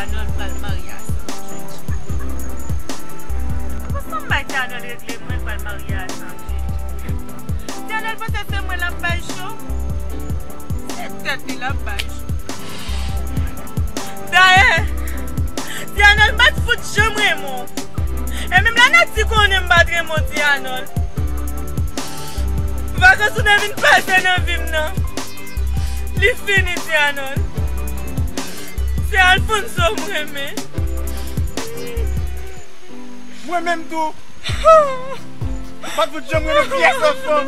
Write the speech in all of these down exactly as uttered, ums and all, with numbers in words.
Anòl pral marye a Sanjit. Konsa m bay Ti Anòl regle mwen pral marye a Sanjit. Ti Anòl panse se mwen l ap bay cho. Se tèt li l ap bay cho. Dayè, Ti Anòl m pa t fout janm renmen w. E menm lanati konnen m pa t renmen w, Ti Anòl. Vakans ou te vin pase nan vi m nan, li fini, Ti Anòl. Se Alfonso m renmen. Mwen menm tou. M pa t fout janm renmen pyès lòt fanm.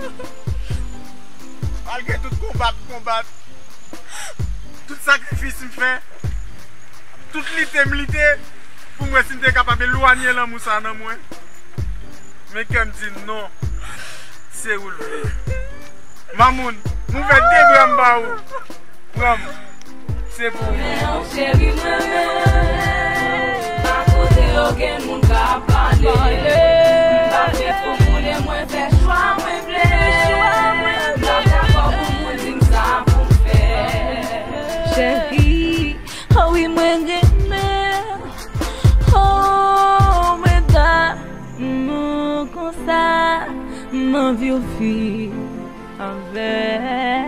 Malgre tout konbat m konbat, tout sakrifis m fè, tout lite m lite, pou m wè si m te kapab elwanye lanmou sa nan mwen. Men kè m di non, se ou l vle. Mamoun, m ouvè de bra m ba ou. Pran m. Se pou ou. Men yon cheri mwen renmen. Pa kote yo gen moun k ap pale. M pa fè pou moun e mwen fè chwa mwen vle. M pa dakò pou moun di m sa pou m fè. Cheri, oh wi mwen renmen. Oh, mwen damou konsa. M anvi w viv avèk